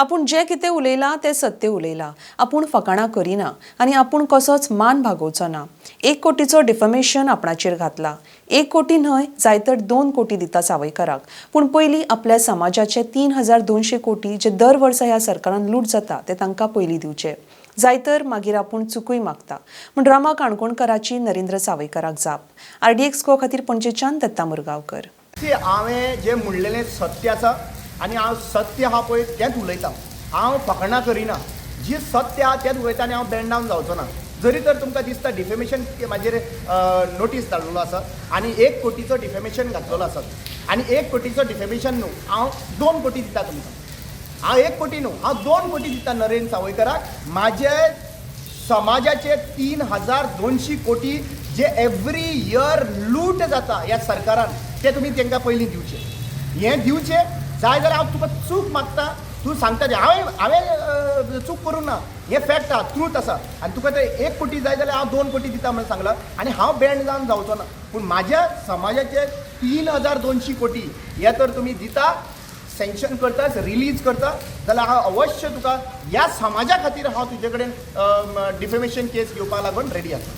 आपूण जें कितें उलयलां तें सत्य उलयलां. आपूण फकाणां करिना आनी आपूण कसोच मान भागोवचो ना. 1 कोटीचो डिफमेशन आपणाचेर घातला. 1 कोटी न्हय, जाय तर 2 कोटी दिता सावयकाराक, पूण पयलीं आपल्या समाजाचे 3200 कोटी जे दर वर्सा ह्या सरकारान लूट जाता ते तांकां पयलीं दिवचे. जाय तर मागीर आपूण चुकूय मागता म्हूण रमा काणकोणकराची नरेंद्र सावयकाराक जाप. आरडीएक्स गो खातीर पणजेच्यान दत्ता मुरगांवकर. ती हांवें जें म्हणलेलें सत्य आसा आनी हांव सत्य आहा पळय तेंच उलयतां. हांव फकाणां करिना. जी सत्य आहा तेंच उलयता आनी हांव बँड डावन जावचो ना. जरी तर तुमकां दिसता डिफेमेशन म्हाजेर नोटीस धाडलेलो आसा आनी 1 कोटीचो डिफेमेशन घातलेलो आसा आनी 1 कोटीचो डिफेमेशन न्हू, हांव 2 कोटी दिता तुमकां. हांव 1 कोटी न्हू, हांव 2 कोटी दिता नरेंद्र सावयकराक. म्हाजे समाजाचे 3200 कोटी जे एवरी इयर लूट जाता ह्या सरकारान, ते तुमी तांकां पयलीं दिवचे. हें दिवचे जाय जाल्यार हांव तुका चूक मागता. तूं सांगता तें हांवें चूक करूंक ना. हें फॅक्ट आहा, ट्रूथ आसा. आनी तुका ते 1 कोटी जाय जाल्यार हांव 2 कोटी दिता म्हणून सांगलां आनी हांव बँड जावन जावचो ना, पूण म्हाज्या समाजाचे 3200 कोटी हे तर तुमी दिता, सँक्शन करता, रिलीज करता जाल्यार हांव अवश्य तुका ह्या समाजा खातीर हांव तुजे कडेन डिफेमेशन केस घेवपाक लागून रेडी आसा.